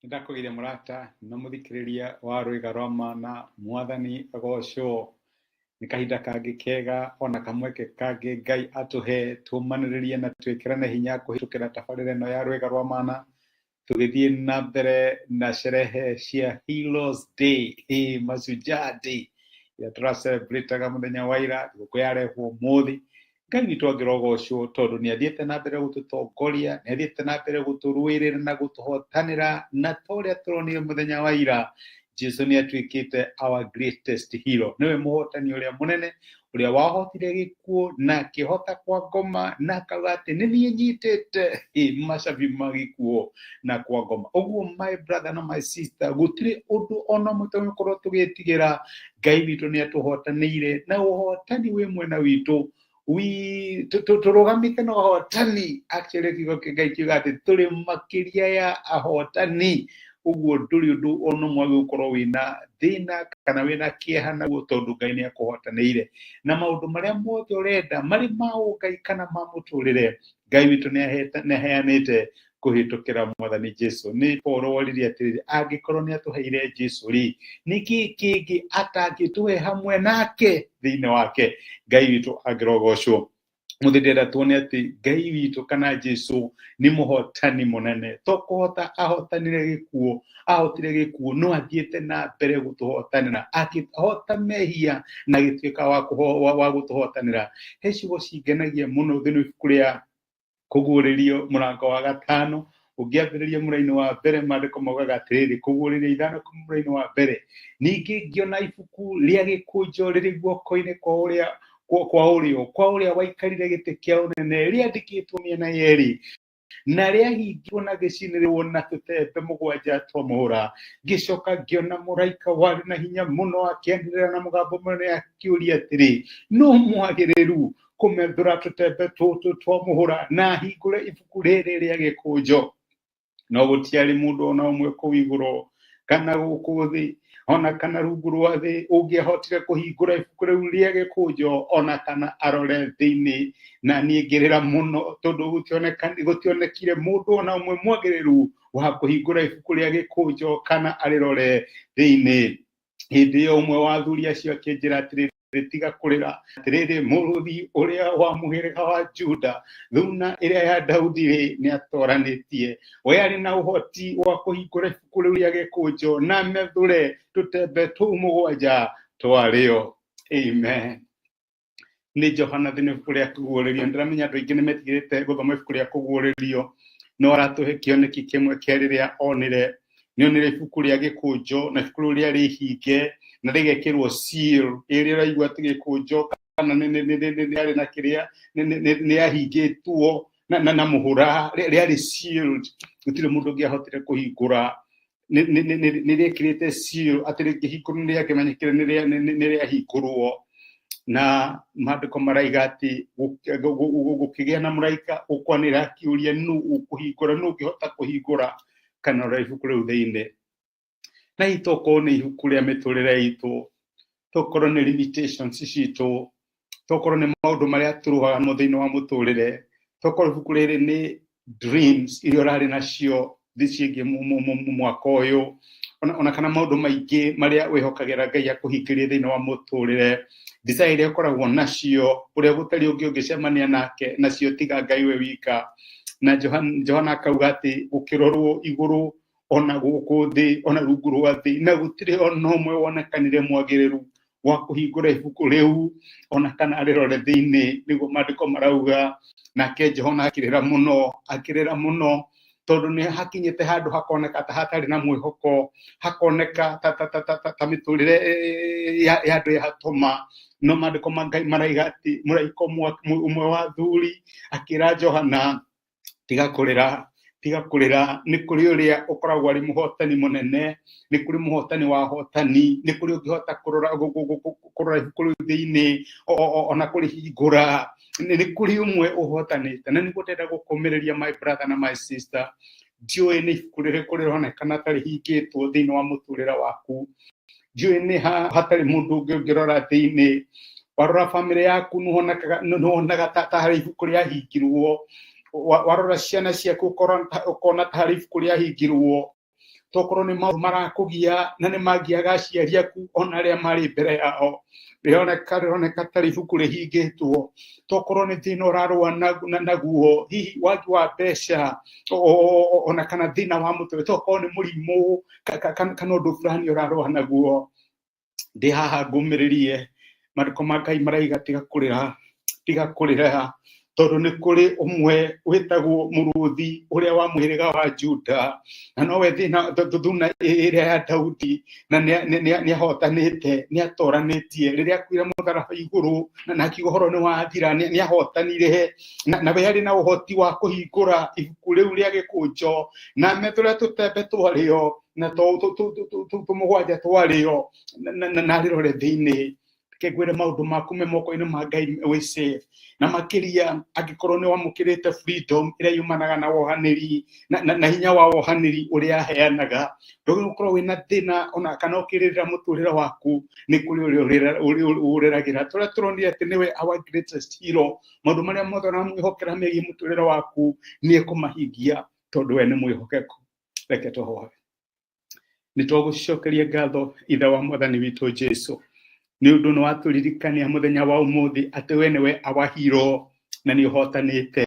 Nĩndakũgeithia mũrata na mũthikĩrĩria wa Rwĩga rwa Ma na Mwathani agocwo. Nĩ kahinda kangĩ kega ona kamweke kangĩ Ngai atũhe tũmanĩrĩrie na twĩkĩrane hinya kũhĩtũkĩra tabarĩra ĩno ya Rwĩga rwa Mana tũgĩthiĩ na mbere na sherehe cia Heroes Day, Mashujaa Day ĩrĩa tũracelebrataga mũthenya wa ira, thigũkũ yarehwo ũmũthĩ. Ngai witũ angĩrogocwo tondũ nĩ athiĩte na mbere gũtũtongoria, nĩ athiĩte na mbere gũtũrũĩrĩra na gũtũhotanĩra, na ta ũrĩa tũronire mũthenya wa ira, Jesu nĩ atuĩkĩte our greatest hero, nĩwe mũhotani ũrĩa mũnene, ũrĩa wahotire gĩkuũ na akĩhota kwa ngoma na akauga atĩ nĩ niĩ nyitĩte macabi ma gĩkuũ na kwa ngoma. Ũguo my brother na my sister, gũtirĩ ũndũ ona ũmwe tũngĩkorwo tũgĩtigĩra. Ngai witũ nĩ atũhotanĩire na ũhotani wĩ mwena witũ. Tũrũgamĩte na ũhotani. Actually kiugo kĩa Ngai kiuga atĩ tũrĩ makĩria ya ahotani. Ũguo ndũrĩ ũndũ ona ũmwe wagĩrĩirwo gũkorwo wĩna thĩna kana wĩna kĩeha naguo, tondũ Ngai nĩ akũhotanĩire na maũndũ marĩa mothe ũrenda, marĩ ma ũngai kana ma mũtũrĩre. Ngai witũ nĩ aheanĩte kũhĩtũkĩra Mwathani Jesu. Nĩ Paul woririe atĩrĩrĩ, angĩkorwo nĩ atũheire Jesu rĩ, nĩ kĩĩ kĩngĩ atangĩtũhe hamwe nake thĩinĩ wake? Ngai witũ angĩrogocwo. Mũthĩ ndĩrenda tuone atĩ Ngai witũ kana Jesu nĩ mũhotani mũnene. To kũhota ahotanire gĩkuũ, ahotire gĩkuũ, no athiĩte na mbere gũtũhotanĩra, akĩhota mehia na agĩtuĩka wa gũtũhotanĩra. He ciugo cingenagia mũno thĩinĩ wa ibuku rĩa Kũguũrĩrio mũrango wa gatano, ũngĩambĩrĩria mũraini wa mbere, maandĩko maugaga atĩrĩrĩ, Kũguũrĩrio 5 mũraini wa mbere: "Ningĩ ngĩona ibuku rĩa gĩkũnjo rĩrĩ guoko-inĩ kwa ũrĩa kwa ũrĩo kwa ũrĩa waikarire gĩtĩ kĩa ũnene, rĩandĩkĩtwo mĩena yerĩ, na rĩahingirwo na gĩcinĩrĩrwo na tũtembe mũgwanja twa mũhũra. Ngĩcoka ngĩona mũraika warĩ na hinya mũno akĩanĩrĩra na mũgambo mũnene akĩũria atĩrĩ, 'Nũ mwagĩrĩru kũmethũra tũtembe tũtũ twa mũhũra na ahingũre ibuku rĩrĩ rĩa gĩkũnjo?' No gũtiarĩ mũndũ ona ũmwe kũu igũrũ kana gũkũ thĩ ona kana rungu rwa thĩ ũngĩahotire kũhingũra ibuku rĩu rĩa gĩkũnjo ona kana arore thĩinĩ. Na niĩ ngĩrĩra mũno tondũ gũtionekire mũndũ ona ũmwe mwagĩrĩru wa kũhingũra ibuku rĩa gĩkũnjo kana arĩrore thĩinĩ. Hĩndĩ ĩyo ũmwe wa athuri acio akĩnjĩra atĩrĩrĩ, 'Tiga kũrĩra. Atĩrĩrĩ, mũrũthi ũrĩa wa mũhĩrĩga wa Juda, thuna ĩrĩa ya Daudi-rĩ, nĩatoranĩtie. We arĩ na ũhoti wa kũhingũra ibuku rĩu rĩa gĩkũnjo na amethũre tũtembe tũu mũgwanja twarĩo.'" Amen. Nĩ Johana thĩinĩ ibuku rĩa Kũguũrĩrio. Ndĩramenya andũ aingĩ nĩ metigĩrĩte gũthoma ibuku rĩa Kũguũrĩrio, no aratũhe kĩoneki kĩmwe kĩa rĩrĩa onire. Nĩ onire ibuku rĩa gĩkũnjo, na ibuku rĩu rĩarĩ ihinge na rĩgekĩrwo seal ĩrĩa ũraigua atĩ gĩkũnjo kana nĩ rĩarĩ na kĩrĩa nĩ yahingĩtwo na mũhũra, rĩarĩ sealed, gũtirĩ mũndũ ũngĩahotire kũhingũra. Nĩ rĩekĩrĩte seal atĩ rĩngĩhingũrwo nĩ rĩangĩmenyekire nĩ rĩahingũrwo. Na maandĩko maraiga atĩ gũkĩgĩa na mũraika ũkwanĩrĩra akĩũria, nũ ũkũhingũra, nũ ũngĩhota kũhingũra kana ũrĩa ibuku rĩu thĩinĩ? Na hihi tokorwo nĩ ibuku rĩa mĩtũrĩre itũ, tokorwo nĩ limitations citũ, tokorwo nĩ maũndũ marĩa tũrũaga namo thĩinĩ wa mũtũrĩre, tokorwo ibuku rĩrĩ nĩ dreams iria ũrarĩ nacio thĩ ciĩgiĩ mwaka ũyũ, ona kana maũndũ maingĩ marĩa wĩhokagĩra Ngai akũhingĩrie thĩinĩ wa mũtũrĩre, desire iria ũkoragwo nacio, ũrĩa gũtarĩ ũngĩ ũngĩcemania nake nacio tiga Ngai we wika. Na Johana akauga atĩ gũkĩrorwo igũrũ ona gũkũ thĩ ona rungu rwa thĩ, na gũtirĩ ona ũmwe wonekanire mwagĩrĩru wa kũhingũra ibuku rĩu ona kana arĩrore thĩinĩ, nĩguo maandĩko marauga. Nake Johana akĩrĩra mũno, akĩrĩra mũno, tondũ nĩ hakinyĩte handũ hakoneka ta hatarĩ na mwĩhoko, hakoneka ta mĩtũrĩre ya andũ yatũma. No maandĩko ma Ngai maraiga atĩ mũraika ũmwe wa athuri akĩra Johana, "Tiga kũrĩra, tiga kũrĩra. Nĩ kũrĩ ũrĩa ũkoragwo arĩ mũhotani mũnene, nĩ kũrĩ mũhotani wa ahotani, nĩ kũrĩ ũngĩhota kũrora ibuku rĩu thĩinĩ ona kũrĩhingũra. Nĩ kũrĩ ũmwe ũhotanĩte." Na nĩguo ndĩrenda gũkũmĩrĩria, my brother na my sister. Ndiũĩ nĩ ibuku rĩrĩkũ rĩronekana ta rĩhingĩtwo thĩinĩ wa mũtũrĩre waku. Ndiũĩ nĩ ha hatarĩ mũndũ ũngĩ ũngĩrora thĩinĩ. Warora bamĩrĩ yaku, nĩwonaga ta harĩ ibuku rĩahingirwo. Warora ciana ciaku, ũkona ta harĩ ibuku rĩahingirwo. Tokorwo nĩ maũndũ marakũgia na nĩ mangiaga aciari aku ona arĩa marĩ mbere yao, rĩroneka rĩroneka ta ibuku rĩhingĩtwo. Tokorwo nĩ thĩna ũrarũa naguo, hihi wagi wa mbeca ona kana thĩna wa mũtwe, tokorwo nĩ mũrimũ kana ũndũ fulani ũrarũa naguo, ndĩ haha ngũmĩrĩrie. Maandĩko ma Ngai maraiga tiga kũrĩra, tiga kũrĩra, tondũ nĩ kũrĩ ũmwe wĩtagwo mũrũthi ũrĩa wa mũhĩrĩga wa Juda, na nowe thĩna thuna ĩrĩa ya Daudi, na nĩ ahotanĩte, nĩ atoranĩtie rĩrĩa akuire mũtharaba igũrũ na akiuga ũhoro nĩ wathira. Nĩ ahotanire na we arĩ na ũhoti wa kũhingũra ibuku rĩu rĩa gĩkũnjo na methũre tũtembe twarĩo na tũmũgwanja twarĩo na arĩrore thĩinĩ. Reke ngwĩre, maũndũ maku me moko-inĩ ma Ngai, wĩ safe, na makĩria angĩkorwo nĩ wamũkĩrĩte freedom ĩrĩa yumanaga na wohanĩri na hinya wa wohanĩri ũrĩa aheanaga. Ndũgĩ gũkorwo wĩna thĩna ona kana ũkĩrĩrĩra mũtũrĩre waku, nĩ kũrĩ ũrĩa ũrĩragĩra tũrĩa tũronire atĩ nĩwe our greatest hero. Maũndũ marĩa mothe ũramwĩhokera megiĩ mũtũrĩre waku, nĩ ekũmahingia tondũ we nĩ mwĩhokeku. Reke tũhoe. Nĩ twagũcokeria ngatho, Ithe wa Mwathani witũ Jesu, nĩ ũndũ nĩ watũririkania mũthenya wa ũmũthĩ atĩ we nĩwe our hero na nĩ ũhotanĩte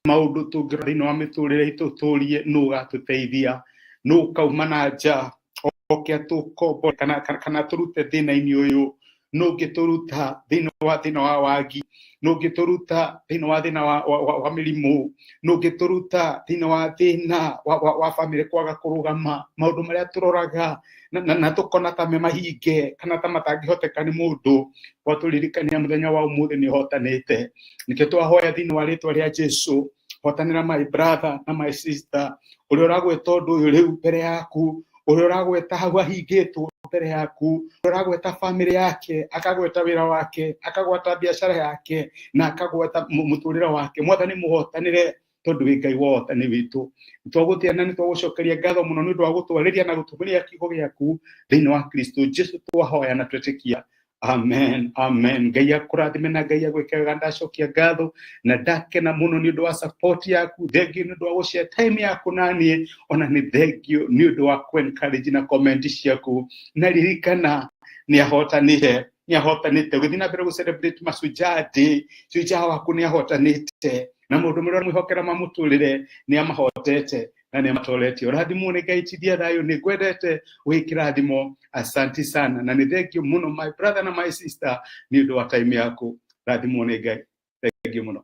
maũndũ tũngĩrora thĩinĩ wa mĩtũrĩre itũ tũrie nũ ũgatũteithia, nũ ũkauma na nja oke atũkombore kana tũrute thĩna-inĩ ũyũ, nũ ũngĩtũruta thĩinĩ wa thĩna wa wagi, nũ ũngĩtũruta thĩinĩ wa thĩna wa mĩrimũ, nũ ũngĩtũruta thĩinĩ wa thĩna wa bamĩrĩ kwaga kũrũgama, maũndũ marĩa tũroraga na tũkona ta me mahinge kana ta matangĩhoteka nĩ mũndũ. Watũririkania mũthenya wa ũmũthĩ nĩ ũhotanĩte. Nĩkĩo twahoya thĩinĩ wa rĩtwa rĩa Jesu, hotanĩra my brother na my sister ũrĩa ũragweta ũndũ ũyũ rĩu mbere yaku, ũrĩa ũragweta hau ahingĩtwo mbere yaku, ũrĩa ũragweta bamĩrĩ yake, akagweta wĩra wake, akagweta biacara yake na akagweta mũtũrĩre wake. Mwathani, mũhotanĩre tondũ wĩ Ngai wa ũhotani witũ. Nĩtwagũtĩa na nĩtwagũcokeria ngatho mũno nĩ ũndũ wa gũtwarĩria na gũtũmĩria kiugo gĩaku. Thĩinĩ wa Kristo Jesu twahoya na twetĩkia, amen, amen. Ngai akũrathime na Ngai agwĩke wega. Ndacokia ngatho na ndakena mũno nĩ ũndũ wa support yaku. Thengiũ nĩ ũndũ wa gũshare time yaku naniĩ, ona nĩ thengiũ nĩ ũndũ wa kũ-encourage na comment ciaku. Na ririkana, nĩ ahotanĩte, nĩ ahotanĩte. Ũgĩthiĩ na mbere gũ celebrate Mashujaa Day, shujaa waku nĩ ahotanĩte, na maũndũ marĩa mwĩhokera ma mũtũrĩre nĩ amahotete na nĩ amatoretie. Ũrathimwo nĩ Ngai. Tithia thayũ, nĩ ngwendete wĩ kĩrathimo. Asanti sana na nĩ thengiũ mũno, my brother na my sister, nĩ ũndũ wa time yaku. Rathimwo nĩ Ngai, thengiũ mũno.